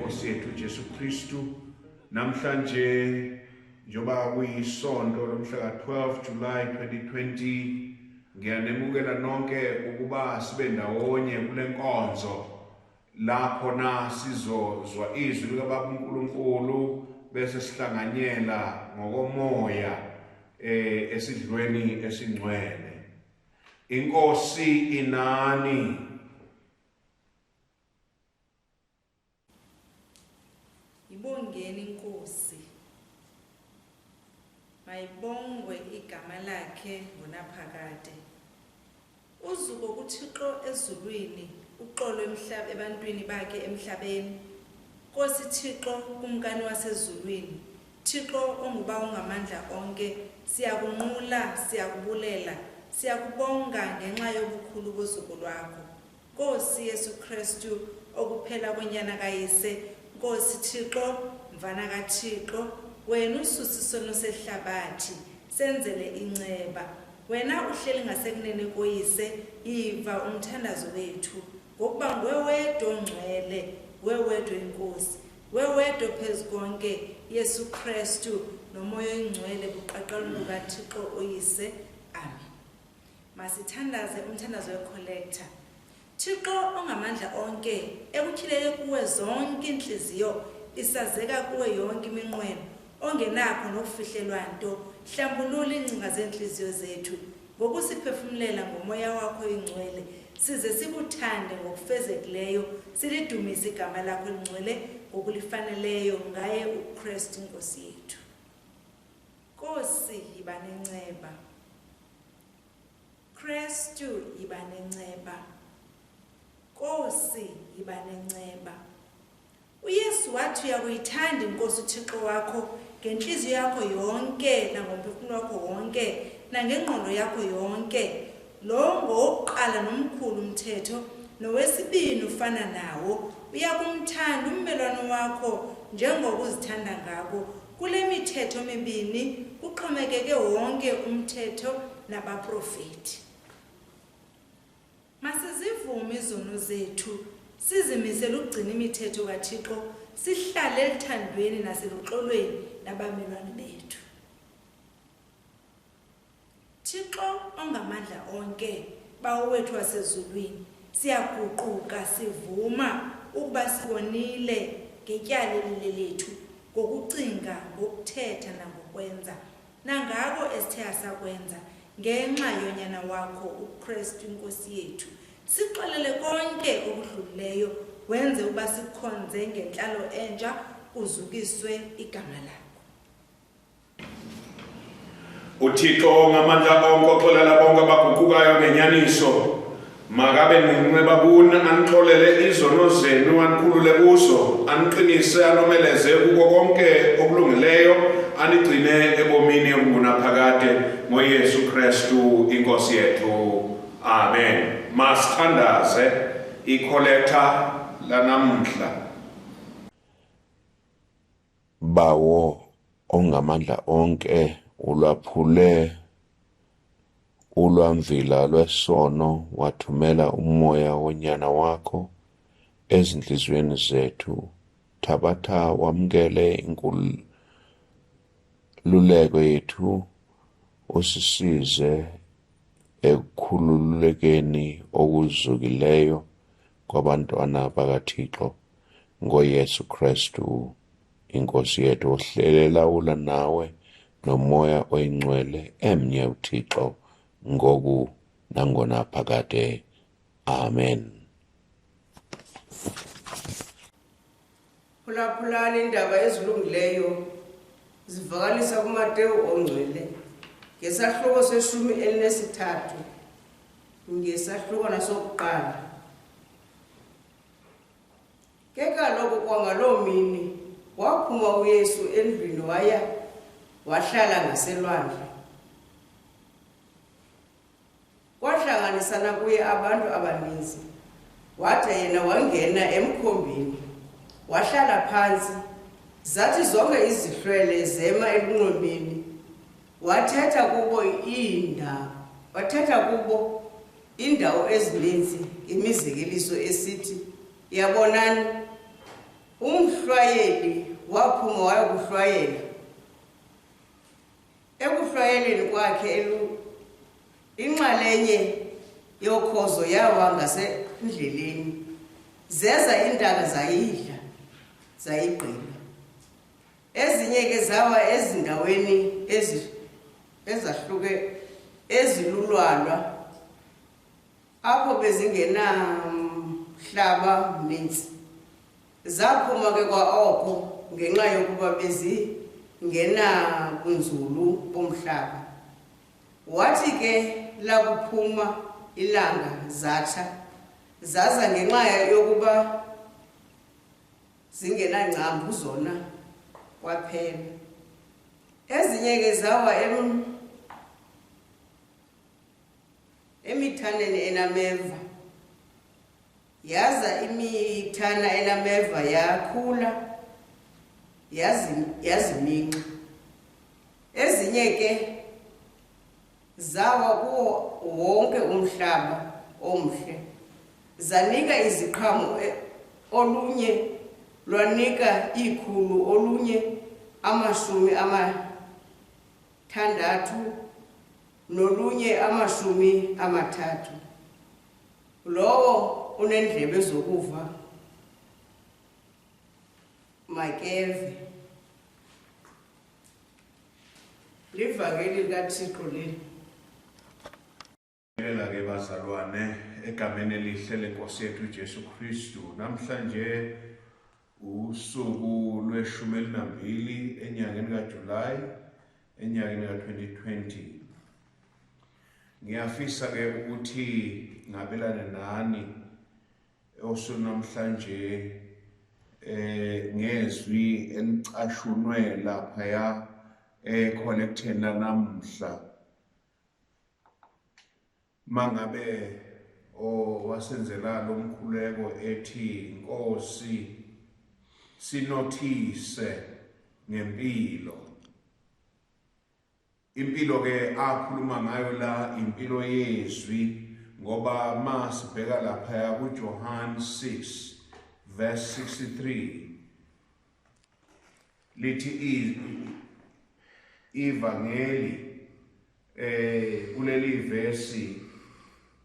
lenkosi yethu Jesu Kristu. Namhlanje njengoba kuyisonto lomhla ka-12 July 2020, ngiyanemukela nonke ukuba sibe ndawonye kule nkonzo la khona sizozwa izwi likaBaba uNkulunkulu bese sihlanganyela ngokomoya esidlweni esingcwele. Inkosi inani. Ibongeni inkosi. Mayibongwe igama lakhe ngonaphakade. Uzuko kuThixo ezulwini, uxolo emhlabeni ebantwini bakhe emhlabeni. Nkosi Thixo, Kumkani wasezulwini, Thixo onguBawo ongamandla onke, siyakunqula, siyakubulela, siyakubonga ngenxa yobukhulu bozuko lwakho. Nkosi Yesu Kristu, okuphela koNyana kaYise, Nkosi Thixo, Mvana kaThixo, wena ususa isono sehlabathi, senzele inceba. Wena uhleli ngasekunene koYise, yiva umthandazo wethu, ngokuba nguwe wedwa ongcwele, nguwe wedwa iNkosi, nguwe wedwa ophezu konke, Yesu Kristu, noMoya oyiNgcwele, buqaqawuli bukaThixo uYise. Amen. Masithandaze umthandazo wecollector. Thixo ongamandla onke, ekutyhileke kuwe zonke iintliziyo, isazeka kuwe yonke iminqweno, ongenakho nokufihlelwa nto, hlambulula iingcinga zeentliziyo zethu ngokusiphefumlela ngoMoya wakho oyingcwele, size sikuthande ngokufezekileyo, silidumise igama lakho elingcwele ngokulifaneleyo, ngaye uKristu iNkosi yethu. Nkosi, yiba nenceba. Kristu, yiba nenceba. Nkosi, yiba nenceba. UYesu wathi uyakuyithanda iNkosi uThixo wakho ngentliziyo yakho yonke nangomphefumlo wakho wonke nangengqondo yakho yonke. Lo ngowokuqala nomkhulu umthetho, nowesibini ufana nawo, uyakumthanda ummelwane wakho njengoko uzithanda ngako. Kule mithetho mibini kuxhomekeke wonke umthetho nabaprofeti. Masizivume izono zethu, sizimisele ukugcina imithetho kaThixo, sihlale eluthandweni naseluxolweni nabamelwane bethu. Thixo ongamandla onke, Bawo wethu wasezulwini, siyaguquka sivuma ukuba sikonile ngetyala elilelethu ngokucinga, ngokuthetha nangokwenza, nangako esithe asakwenza ngenxa yoNyana wakho uKristu iNkosi yethu. Sixolele konke okudlulileyo, wenze ukuba sikukhonze ngentlalo entsha, kuzukiswe igama lakho. UThixo ongamandla onke oxolela bonke abaguqukayo ngenyaniso makabe nenceba kuni, anixolele izono zenu, anikhulule kuzo, aniqinise, anomeleze kuko konke okulungileyo, anigcine ebomini obungunaphakade ngoYesu Kristu iNkosi yethu. Amen. Masithandaze ikholektha lanamhla. Bawo ongamandla onke, ulwaphule ulwamvila lwesono, wathumela umoya woNyana wakho ezintliziyweni zethu. Thabatha wamkele inkululeko yethu, usisize ekukhululekeni okuzukileyo kwabantwana bakaThixo ngoYesu Kristu iNkosi yethu, ohlele lawula nawe noMoya oyiNgcwele, emnye uThixo, ngoku nangona phakade. Amen. Phulaphulani iindaba ezilungileyo zivakalisa kuMateyu ongcwele ngesahluko seshumi elinesithathu ngesahlukwana sokuqala. Ke kaloku kwangaloo mini waphuma uYesu endlwini waya wahlala ngaselwandle. Kwahlanganisana kuye abantu abaninzi, wade yena wangena emkhombini, wahlala phantsi. Zathi zonke izihlwele zema elunxwemeni, wathetha kubo iindaba, wathetha kubo iindawo ezininzi ngemizekeliso esithi, Yabonani, Umhlwayeli waphuma wayokuhlwayela. Ekuhlwayeleni kwakhe inxalenye yokhozo yawa ngasendleleni, zeza iintaka zayidla, zayigqiba. Ezinye ke zawa ezindaweni ezahluke ezilulwalwa, apho bezingenamhlaba mninzi. Zaphuma ke kwaoko ngenxa yokuba bezingenabunzulu bomhlaba. Wathi ke lakuphuma ilanga zatsha, zaza ngenxa yokuba zingenangcambu zona kwaphela. Ezinye ke zawa emithaneni enameva, yaza imithana enameva yakhula yaziminxa. Ezinye ke zawa kuwo wonke umhlaba omhle, zanika iziqhamo, olunye lwanika 100, olunye 60, nolunye 30. Lowo unendlebe zokuva makeve. Livangeli likaThixo leli. Lela ke bazalwane egameni elihle lenkosi yethu uJesu Kristu. Namhlanje usuku lweshumi elinambili enyangeni kaJuly enyakeni ka-2020. Ngiyafisa ke ukuthi ngabelane nani osuku namhlanje ngezwi elicashunwe laphaya ecollecteni lanamhla. Mangabe owasenzela lo mkhuleko ethi, Nkosi, sinothise ngempilo. Impilo ke akhuluma ngayo la impilo yezwi, ngoba masibheka laphaya kuJohn 6 verse 63 lithi ivangeli kuleli verse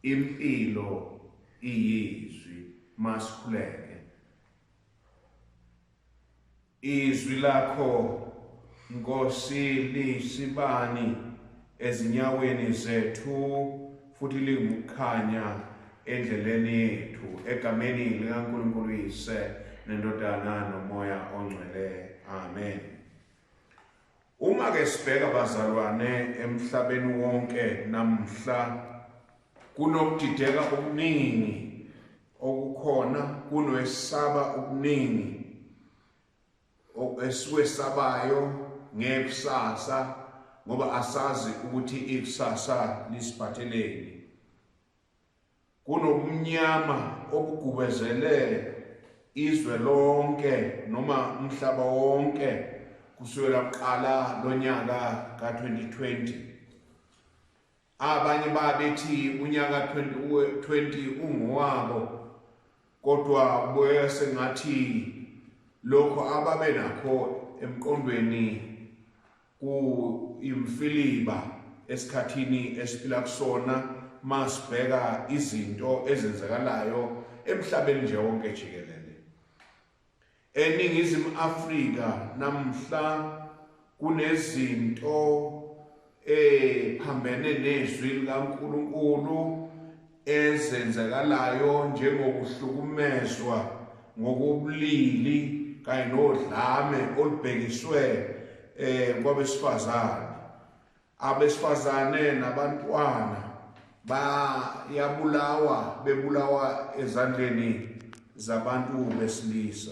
impilo iyizwi. Masikhuleke. Izwi lakho Nkosi lisibani ezinyaweni zethu futhi lingukukhanya endleleni yethu, egameni likaNkulunkulu Uyise neNdodana noMoya oNgcwele, amen. Uma ke sibheka bazalwane emhlabeni wonke namhla kunokudideka okuningi okukhona, kunokwesaba okuningi esikwesabayo ngekusasa, ngoba asazi ukuthi ikusasa lisiphatheleni. Kunobumnyama obugubezele izwe lonke noma umhlaba wonke kusukela kuqala lonyaka ka-2020. Abanye babethi unyaka 2020 ungowabo, kodwa kubukeka sengathi lokho ababenakho emqondweni kuyimfiliba esikhathini esiphila kusona masibheka izinto ezenzakalayo emhlabeni nje wonke jikelele. ENingizimu Afrika namhla kunezinto ephambene nezwi likaNkulunkulu ezenzakalayo, njengokuhlukumezwa ngokobulili kanye nodlame olubhekiswe kwabesifazane. Abesifazane nabantwana bayabulawa, bebulawa ezandleni zabantu besilisa.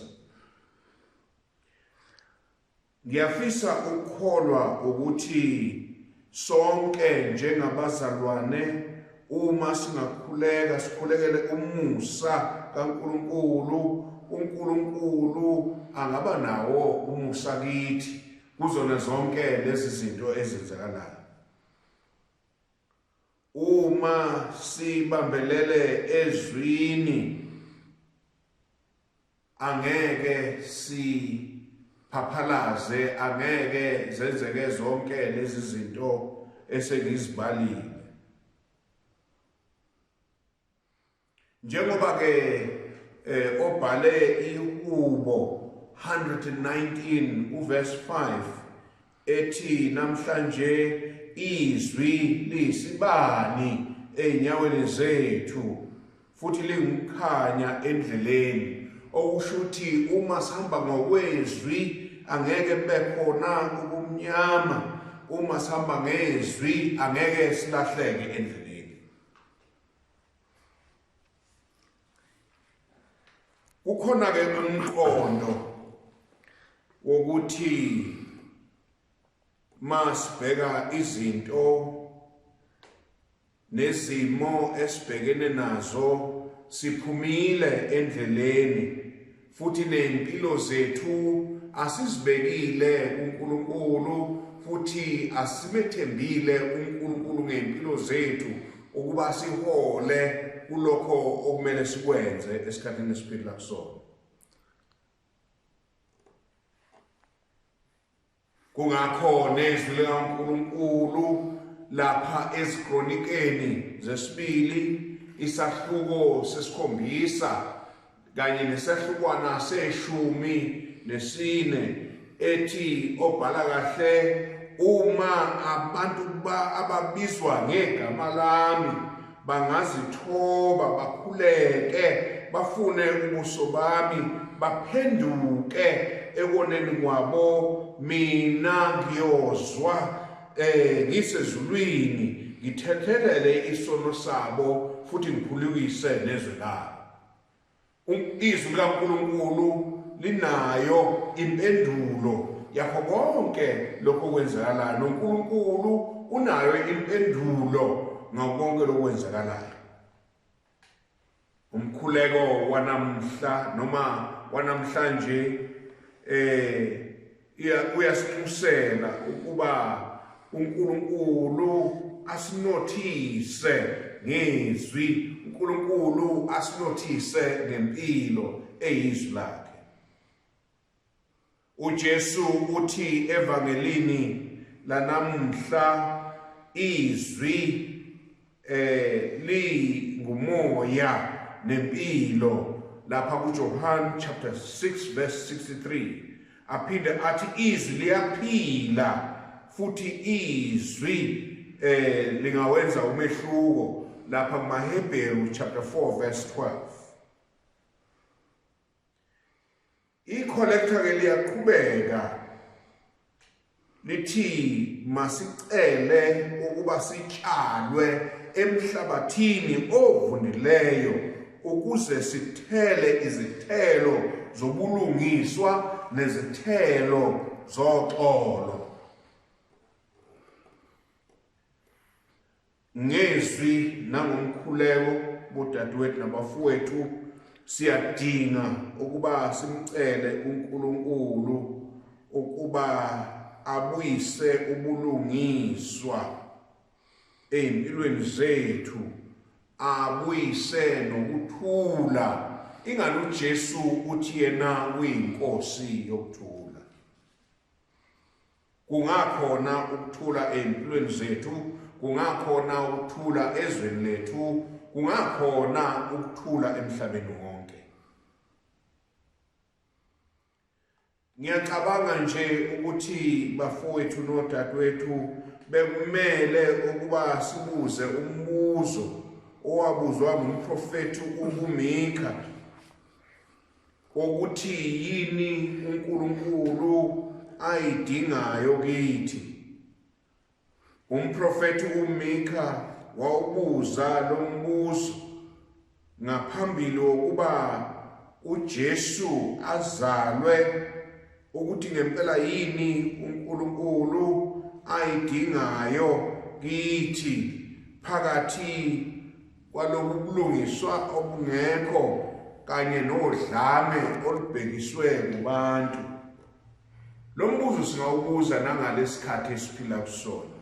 Ngiyafisa ukukholwa ukuthi sonke njengabazalwane uma singakhuleka sikhulekele umusa kaNkulunkulu, uNkulunkulu angaba nawo umusa kithi kuzona zonke lezi zinto ezenzakalayo. Uma sibambelele ezwini Angeke siphaphalaze, angeke zenzeke zonke lezi zinto esengizibalile. Njengoba ke obhale ihubo 119 uverse 5 ethi namhlanje izwi liyisibani ezinyaweni zethu futhi lingukukhanya endleleni, okusho ukuthi uma sihamba ngokwezwi angeke kube khona ubumnyama, uma sihamba ngezwi angeke silahleke endleleni. Kukhona ke umqondo wokuthi masibheka izinto nezimo esibhekene nazo siphumile endleleni futhi nempilo zethu asizibekile kuNkulunkulu futhi asimethembile uNkulunkulu ngempilo zethu ukuba sihole kulokho okumele sikwenze esikhathini esiphila kusona. Kungakho nezwi likaNkulunkulu lapha eziKronikeni zesibili isahluko sesikhombisa kanye nesahlukwana seshumi nesine ethi obhala kahle uma abantu ababizwa ngegama lami bangazithoba bakhuleke bafune ubuso bami baphenduke ekoneni kwabo mina ngiyozwa ngisezulwini ngithethelele isono sabo futhi ngiphulukise nezwe labo. Izwi likaNkulunkulu linayo impendulo yakho konke lokho okwenzakalayo, noNkulunkulu unayo impendulo ngakho konke lokwenzakalayo. Umkhuleko wanamhla noma wanamhlanje uyasinxusela ukuba uNkulunkulu asinothise ngezwi, uNkulunkulu asinothise ngempilo eyizwi lakhe. UJesu uthi evangelini lanamhla izwi lingumoya nempilo lapha kuJohn chapter 6 verse 63, aphinde athi izwi liyaphila futhi izwi lingawenza umehluko lapha kumaHebheru chapter 4 verse 12. I-collector ke liyaqhubeka lithi masicele ukuba sitshalwe emhlabathini ovundileyo ukuze sithele izithelo zobulungiswa nezithelo zoxolo. Ngezwi nangomkhuleko bodadewethu nabafowethu siyadinga ukuba simcele uNkulunkulu ukuba abuyise ubulungiswa ezimpilweni zethu, abuyise nokuthula. Ingani uJesu uthi yena uyinkosi yokuthula. Kungakhona ukuthula ezimpilweni zethu, kungakhona ukuthula ezweni lethu, kungakhona ukuthula emhlabeni wonke. Ngiyacabanga nje ukuthi bafowethu nodadewethu bekumele ukuba sibuze umbuzo owabuzwa ngumprofethi uMika ukuthi yini uNkulunkulu ayidingayo kithi. Umprofethi uMika wawubuza lo mbuzo ngaphambili wokuba uJesu azalwe, ukuthi ngempela yini uNkulunkulu ayidingayo kithi phakathi kwalobu bulungiswa obungekho kanye nodlame olubhekiswe kubantu. Lo mbuzo singawubuza nangalesikhathi esiphila kusona.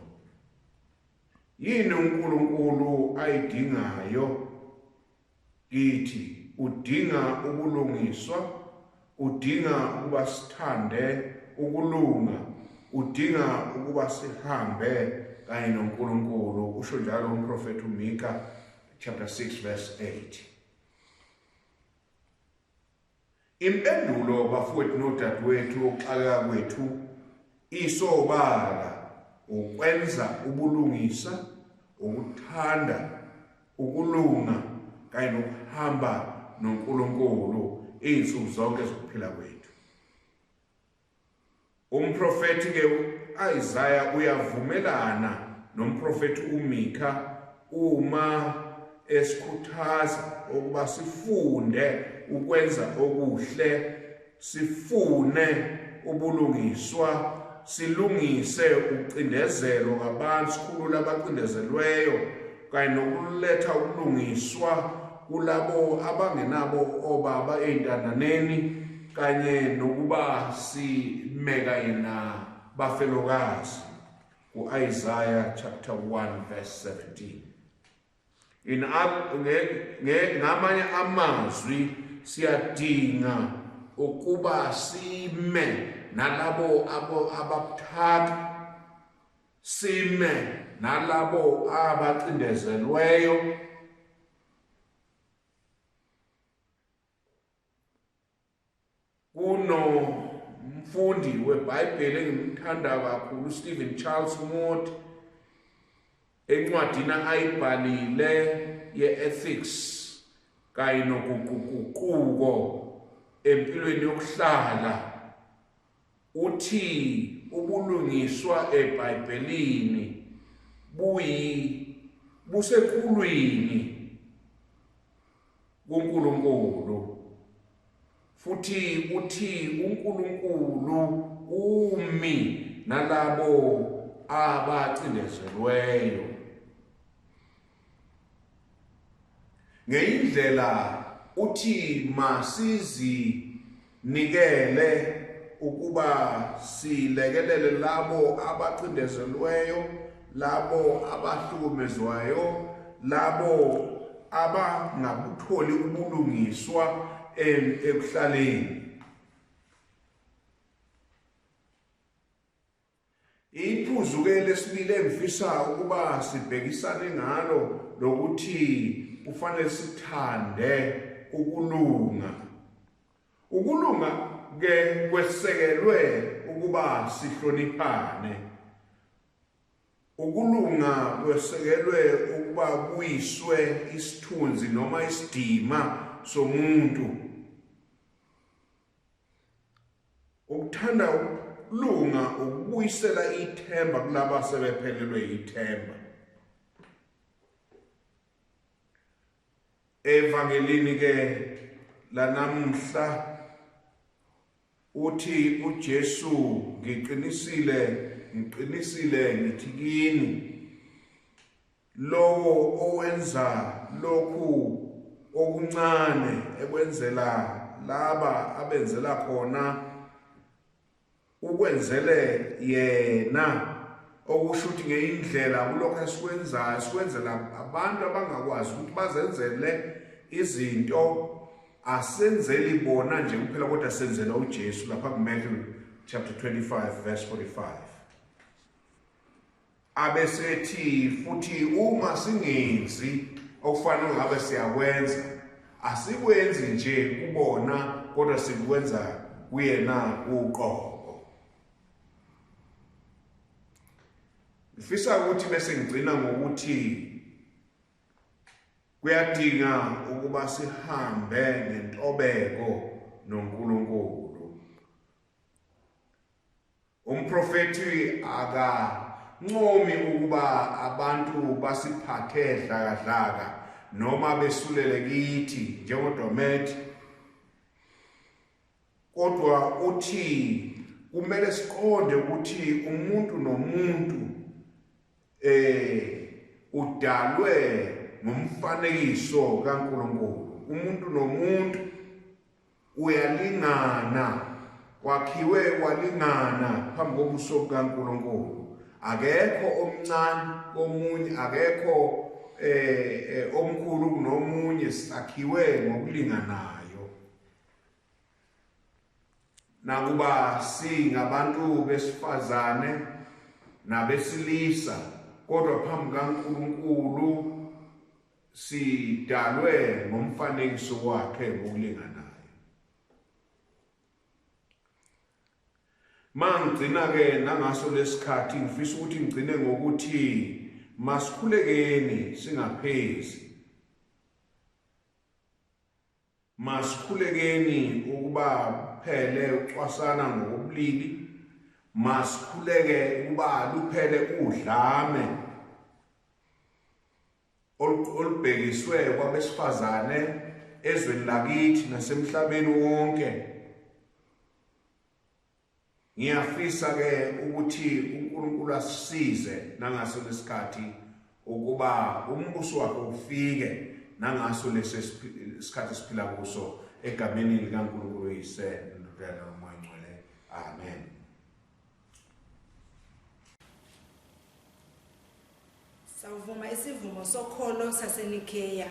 Yini uNkulunkulu ayidingayo kithi? Udinga ubulungiswa, Udinga ukuba sithande ukulunga, udinga ukuba sihambe kanye noNkulunkulu, usho njalo umprofethi uMika chapter 6 verse 8. Impendulo bafowethu nodadewethu yokuxakeka kwethu isobala ukwenza ubulungisa, ukuthanda ukulunga kanye nokuhamba noNkulunkulu izinsuku zonke zokuphila kwethu. Umprofethi ke uIsaya uyavumelana nomprofethi uMika uma esikhuthaza ukuba sifunde ukwenza okuhle, sifune ubulungiswa, silungise ukucindezelwa kwabantu, sikhulule abacindezelweyo kanye nokuletha ubulungiswa kulabo abangenabo obaba ey'ntandaneni kanye nokuba sime kanye nabafelokazi ku-Isaiah chapter 1 verse 17. In ngamanye amazwi siyadinga ukuba sime nalabo ababuthaka, sime nalabo abacindezelweyo. Kunomfundi weBhayibheli engimthanda kakhulu, uStephen Charles Mott, encwadini ayibhalile ye-ethics kanye noguquguquko empilweni yokuhlala, uthi ubulungiswa eBhayibhelini buyi buseqhulwini kuNkulunkulu, futhi uthi uNkulunkulu umi nalabo abacindezelweyo. Ngeyindlela uthi masizinikele ukuba silekelele labo abacindezelweyo, labo abahlukumezwayo, labo abangabutholi ubulungiswa ekuhlaleni. Iphuzu ke lesibili engifisa ukuba sibhekisane ngalo lokuthi kufanele sithande ukulunga. Ukulunga ke kwesekelwe ukuba sihloniphane. Ukulunga kwesekelwe ukuba kuyiswe isithunzi noma isidima somuntu. Ukuthanda ukulunga ukubuyisela ithemba kulabo asebephelelwe ithemba. Evangelini ke lanamhla uthi uJesu, ngiqinisile, ngiqinisile ngithi kini, lowo owenza lokhu okuncane ekwenzela laba abenzela khona ukwenzele yena, okusho ukuthi ngeyindlela kulokho esikwenzayo sikwenzela abantu abangakwazi ukuthi bazenzele izinto, asenzeli bona nje kuphela kodwa senzela uJesu lapha kuMatthew chapter 25 verse 45. Abesethi futhi uma singenzi okufanele ngabe siyakwenza, asikwenzi nje kubona kodwa sikwenza kuyena uqobo. Ngifisa ukuthi bese ngigcina ngokuthi kuyadinga ukuba sihambe ngentobeko noNkulunkulu. Umprofethi akancomi ukuba abantu basiphathe dlakadlaka noma besulele kithi njengodomethi, kodwa uthi kumele siqonde ukuthi umuntu nomuntu udalwe ngomfanekiso kaNkulunkulu. Umuntu nomuntu uyalingana, wakhiwe walingana phambi kobuso bukaNkulunkulu. Akekho omncane komunye, akekho omkhulu kunomunye, sakhiwe ngokulinganayo. Nakuba singabantu besifazane nabesilisa, kodwa phambi kaNkulunkulu sidalwe ngomfanekiso wakhe ngokulinganayo. Mangigcina ke nangaso lesikhathi ngifisa ukuthi ngigcine ngokuthi masikhulekeni singaphezi. Masikhulekeni ukuba kuphele ucwasana ngokobulili. Masikhuleke ukuba luphele udlame olubhekiswe kwabesifazane ezweni lakithi nasemhlabeni wonke. Ngiyafisa ke ukuthi uNkulunkulu asisize nangaso lesikhathi ukuba umbuso wakhe ufike nangaso lesi sikhathi esiphila kuso egameni likaNkulunkulu uYise noNdodana noMoya oNgcwele. Amen. Sawuvuma isivumo sokholo saseNikeya.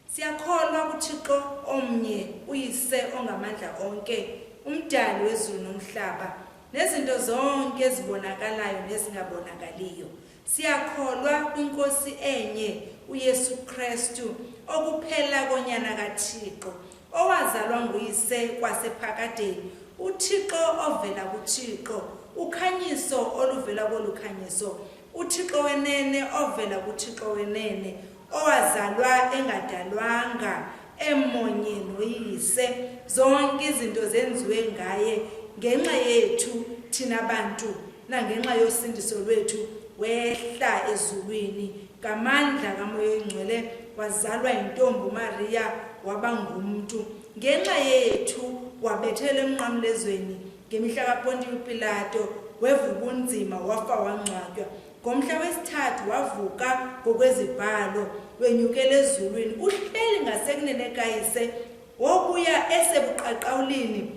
Siyakholwa kuThixo omnye, uYise ongamandla onke, uMdali wezulu nomhlaba, nezinto zonke ezibonakalayo nezingabonakaliyo. Siyakholwa kwiNkosi enye, uYesu Krestu, okuphela koNyana kaThixo, owazalwa nguYise kwasephakadeni, uThixo ovela kuThixo, ukhanyiso oluvela kolu khanyiso, uThixo wenene ovela kuThixo wenene, owazalwa engadalwanga, emonye noYise. Zonke izinto zenziwe ngaye ngenxa yethu thina bantu nangenxa yosindiso lwethu. Wehla ezulwini ngamandla kaMoya oyiNgcwele, wazalwa yintombi uMariya, waba ngumntu. Ngenxa yethu wabethelwa emnqamlezweni ngemihla kaPontiyu Pilato, weva ubunzima, wafa, wangcwatywa. Ngomhla wesithathu wavuka ngokwezibhalo, wenyukela ezulwini, uhleli ngasekunene kaYise, wobuya esebuqaqawulini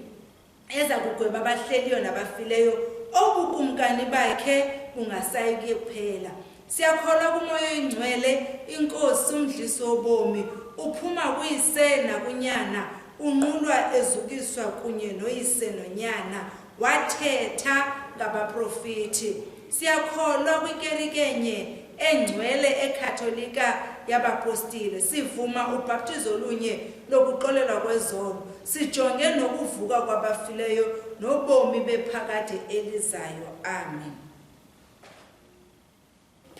eza kugweba abahleliyo nabafileyo, obukumkani bakhe bungasayi kuphela. Siyakholwa kuMoya oyiNgcwele, iNkosi, umdlisi wobomi, uphuma kuYise nakuNyana, unqulwa ezukiswa kunye noYise noNyana, wathetha ngabaprofiti. Siyakholwa kwikerike enye engcwele ekatholika yabapostile, sivuma ubhaptizo olunye lokuxolelwa kwezono, sijonge nokuvuka kwabafileyo nobomi bephakade elizayo. Amen.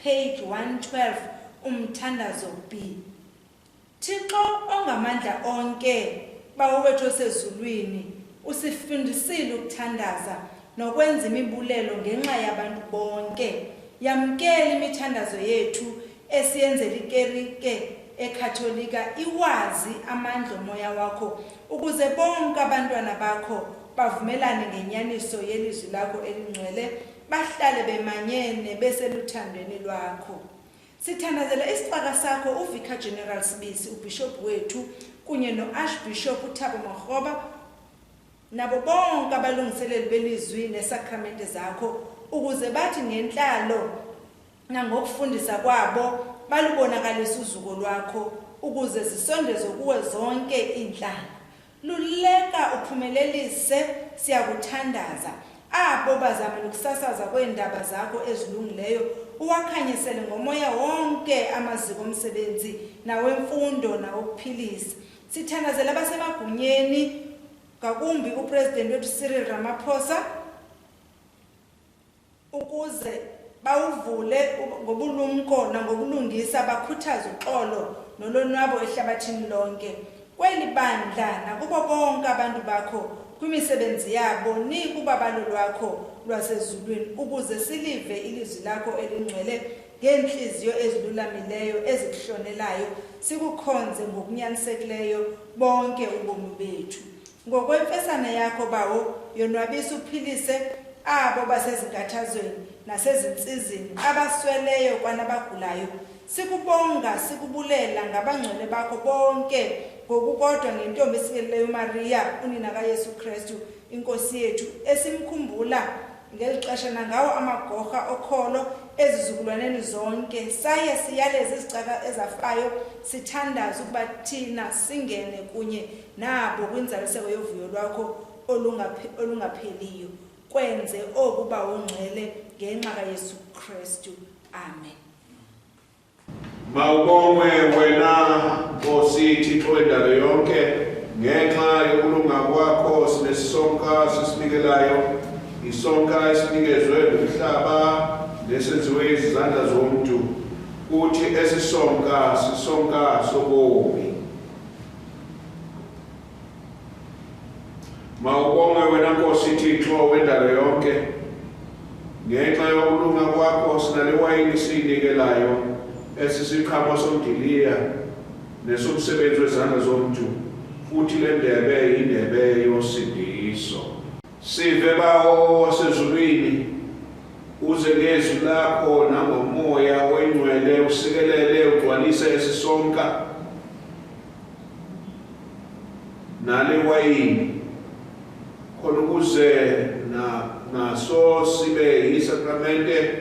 Page 112, Umthandazo B. Thixo ongamandla onke, Bawo wethu osezulwini, usifundisile ukuthandaza nokwenza imibulelo ngenxa yabantu bonke. Yamkela imithandazo yethu esiyenzela ikerike eKatolika iwazi amandla omoya wakho ukuze bonke abantwana bakho bavumelane ngenyaniso yelizwi lakho elingcwele, bahlale bemanyene beseluthandweni lwakho. Sithandazela isicaka sakho uVicar General Sibisi, uBhishophu wethu, kunye noArchbishop uThabo Makgoba, nabo bonke abalungiseleli belizwi nesakramente zakho, ukuze bathi ngentlalo nangokufundisa kwabo balubonakalise uzuko lwakho, ukuze zisondezwe kuwe zonke iintlanga. Luleka uphumelelise, siyakuthandaza, abo bazamela ukusasaza kweendaba zakho ezilungileyo, uwakhanyisele ngomoya wonke amaziko omsebenzi nawemfundo nawokuphilisa. Sithandazela abasemagunyeni, ngakumbi uPresident wethu Cyril Ramaphosa, ukuze bawuvule ngobulumko nangobulungisa bakhuthaze uxolo nolonwabo ehlabathini lonke. Kweli bandla nakubo bonke abantu bakho kwimisebenzi yabo nikubabalo lwakho lwasezulwini, ukuze silive ilizwi lakho elingcwele ngeentliziyo ezilulamileyo ezikuhlonelayo, sikukhonze ngokunyanisekileyo bonke ubomi bethu. Ngokwemfesane yakho, Bawo, yonwabisa uphilise abo basezinkathazweni nasezintsizini, abasweleyo kwanabagulayo. Sikubonga sikubulela ngabangcwele bakho bonke, ngokukodwa ngentombi esikeleleyo uMariya, unina kaYesu Krestu, iNkosi yethu, esimkhumbula ngeli xesha nangawo amagorha okholo ezizukulwaneni zonke. Saye siyaleze izicaka ezafayo, sithandaza ukuba thina singene kunye nabo kwinzaliseko yovuyo lwakho. olungapheliyo. Kwenze oku, Bawo Ngcwele, ngenxa kaYesu Kristu. Amen. Mawubongwe wena Nkosi Thixo wendalo yonke, ngenxa yokulunga kwakho sinesonka sisinikelayo, isonka esinikezwe ngumhlaba nesenziwe izandla zomntu, kuthi esisonka sisonka sobomi. Mawubongwe wena Nkosi Thixo wendalo yonke, ngenxa yokulunga kwakho sinale wayini siyinikelayo, esisiqhamo somdiliya nesomsebenzi wezandla zomntu, futhi le ndebe indebe yosindiso. Sive Bawo wasezulwini, uze ngezwi lakho nangomoya oyingcwele usikelele ugcwalise esisonka nale wayini, khona ukuze naso sibe yisakramente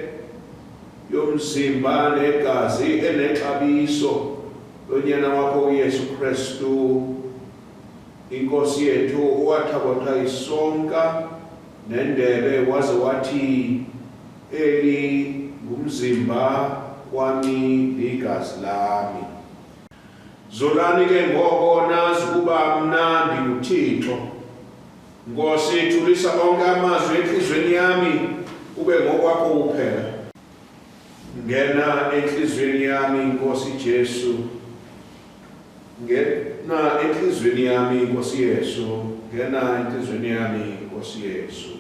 yomzimba negazi enexabiso lonyana wakho uYesu Kristu inkosi yethu, owathabatha isonka nendebe waze wathi, eli ngumzimba wami ligazi lami. Zolani ke ngoko nazi ukuba mna ndinguThixo. Nkosi, thulisa onke amazwi enhliziyweni yami ube ngokwakho kuphela. Ngena enhliziyweni yami Nkosi Jesu, ngena enhliziyweni yami Nkosi Yesu, ngena enhliziyweni yami Nkosi Yesu.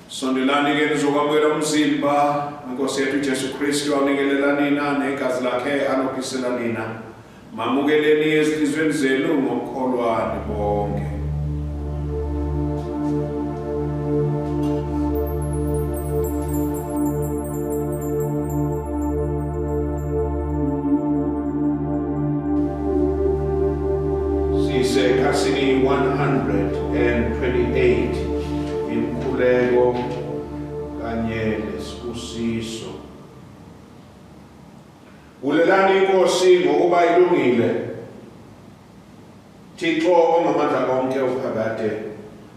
Sondelani ke nizokwamukela umzimba weNkosi yethu Jesu Kristu awunikelela nina negazi lakhe alophisela nina. Mamukeleni ezinhliziyweni zenu ngokukholwa nibonke. Sisekhasini 128, imikhuleko kanye nesibusiso. Bulelani iNkosi ngokuba ilungile. Thixo ongamandla onke uphakade,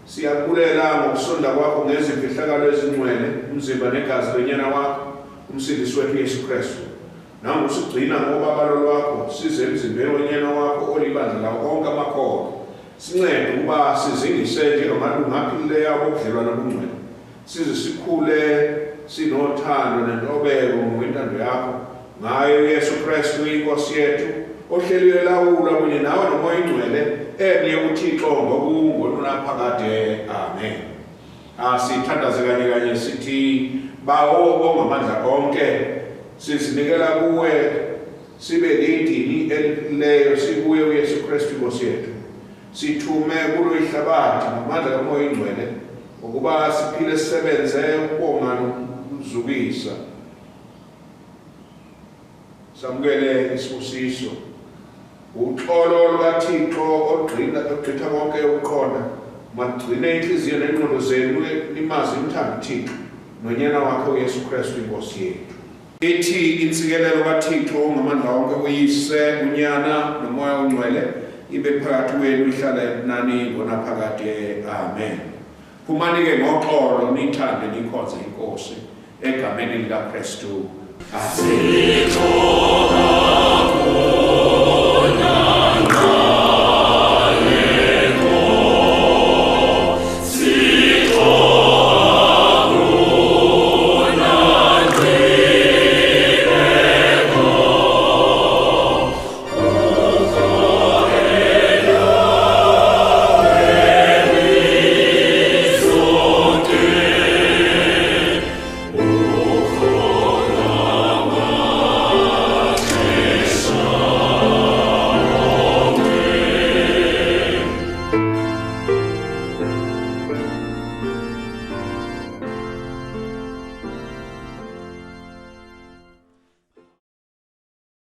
siyakubulela ngokusonda kwakho ngezimfihlakalo ezingcwele, umzimba negazi lonyana wakho umsindisi wethu Yesu Kristu. Nangosigcina ngobabalo lwakho size emzimbeni wonyana wakho olibandla lawo onke amakholwa. Sincede ukuba sizingise njengamalungu aphilileyo abobudlelwane obungcwele, size sikhule sinothando nentobeko ngokwentando yakho, ngayo Yesu Kristu inkosi yethu, ohleliwe elawula kunye nawe noMoya oyiNgcwele, emnye uThixo ngokungunaphakade. Amen. Asithandaze kanye kanye sithi, Bawo ongamandla onke, sizinikela kuwe sibe lidini eliphilileyo sikuye uYesu Kristu inkosi yethu. Sithume kulo ihlabathi ngamandla kaMoya oyiNgcwele ukuba siphile sisebenze ukubonga nokuzukisa. Samukele isibusiso. Uxolo lukaThixo ogqitha konke ukuqonda, magcine inhliziyo nengqondo zenu nimazi nimthande uThixo nonyana wakhe uYesu Kristu inkosi yethu. Ithi insikelelo kaThixo ongamandla onke, uYise, uNyana noMoya oNgcwele, ibe phakathi kwenu ihlale nani ngonaphakade. Amen. Phumani ke ngoxolo nithande nikhonze inkosi egameni likaKristu. Amen.